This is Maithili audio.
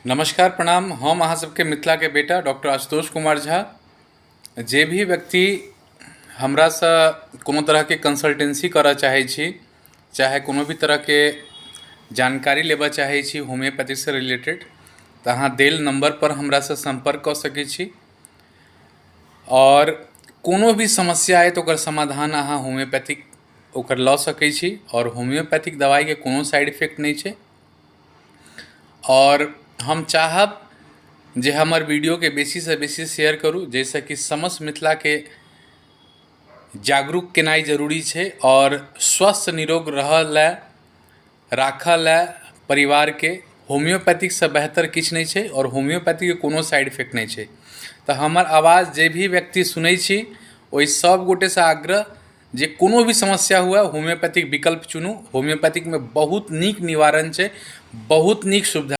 नमस्कार प्रणाम। हम अहाँ सबके मिथिलाके बेटा डॉक्टर आशुतोष कुमार झा। जे भी व्यक्ति हमरासँ कोनो तरहके कंसल्टेंसी करऽ चाहै छी, चाहे कोनो भी तरहके जानकारी लेबऽ चाहै छी होम्योपैथीसँ रिलेटेड, तऽ अहाँ देल नम्बरपर हमरासँ सम्पर्क कऽ सकै छी। आओर कोनो भी समस्या अइ तऽ ओकर समाधान अहाँ होम्योपैथिक ओकर लऽ सकै छी। आओर होम्योपैथिक दवाइके कोनो साइड इफेक्ट नहि छै। आओर हम चाहब जे हमर वीडियोके बेसीसँ बेसी शेयर करू, जाहिसँ कि समस्त मिथिलाके जागरूक केनाइ जरूरी छै। आओर स्वस्थ निरोग रहऽ लए राखऽ लए परिवारके होम्योपैथिकसँ बेहतर किछु नहि छै। आओर होम्योपैथीके कोनो साइड इफेक्ट नहि छै। तऽ हमर आवाज जे भी व्यक्ति सुनै छी, ओहि सभ गोटेसँ आग्रह जे कोनो भी समस्या हुए, होम्योपैथिक विकल्प चुनू। होम्योपैथिकमे बहुत नीक निवारण छै, बहुत नीक सुविधा।